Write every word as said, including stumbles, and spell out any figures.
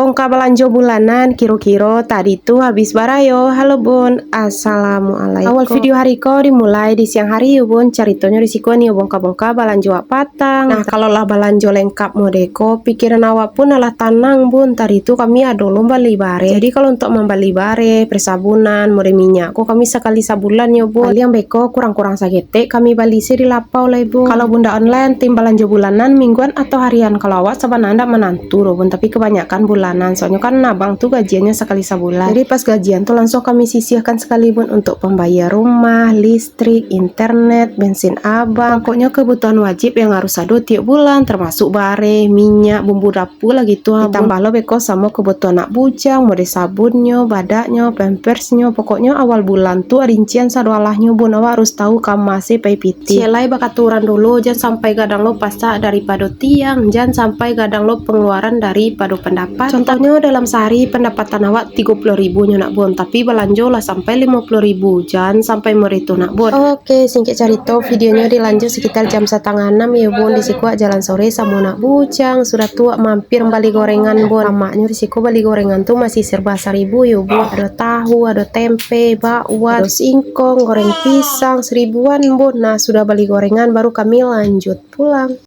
Bongka balanjo bulanan, kiro-kiro tadi tu habis bara yo. Halo bun, assalamualaikum. Awal video hari ko dimulai di siang hari yo bun. Caritonyo di siko ni, bongka-bongka balanjo wak patang. Nah, kalau lah balanjo lengkap mode ko, pikiran awak pun alah tanang bun. Tadi tu kami ado lo bali bareh. Jadi kalau untuk mambali bareh, persabunan, mode minyak ko kami sakali sabulan yo bun. Paliang beko kurang-kurang saketek kami bali se di lapau lai bun. Kalau bunda online, tim balanjo bulanan, mingguan atau harian, kalau awak sabananyo ndak manantu doh bun, tapi kebanyakan bulanan, soalnyo kan abang tu gajiannyo sakali sabulan. Jadi pas gajian tu langsung kami sisihkan sakali bun untuk pambayia rumah, listrik, internet, bensin abang. Pokoknyo kebutuhan wajib yang harus ado tiok bulan, termasuk bareh, minyak, bumbu dapur lah gitu ha bun. Ditambah lo beko samo kebutuhan anak bujang, mode sabunnyo, badaknyo, pampersnyo. Pokoknyo awal bulan tu rincian sadoalahnyo bun, awak harus tahu kama se pai pitih. Ciek lai bakato urang dulu, jan sampai gadang lo pasak daripado tiang, jan sampai gadang lo pengeluaran daripado pendapatan. Contohnyo dalam sahari pendapatan awak tigo puluah ribu nyo nak bun, tapi balanjo lah sampai limo puluah ribu, jan sampai mode tu nak bun. Oke, singkek carito videonyo dilanjut sekitar jam satangah anam yo bun, di siko jalan sore samo nak bujang, sudah tu wak mampir bali gorengan bun. Lamaknyo di siko bali gorengan tu masih serba saribu yo bun, ado tahu, ado tempe, bakwan, ado singkong, goreng pisang, seribuan bun. Nah, sudah bali gorengan baru kami lanjut pulang.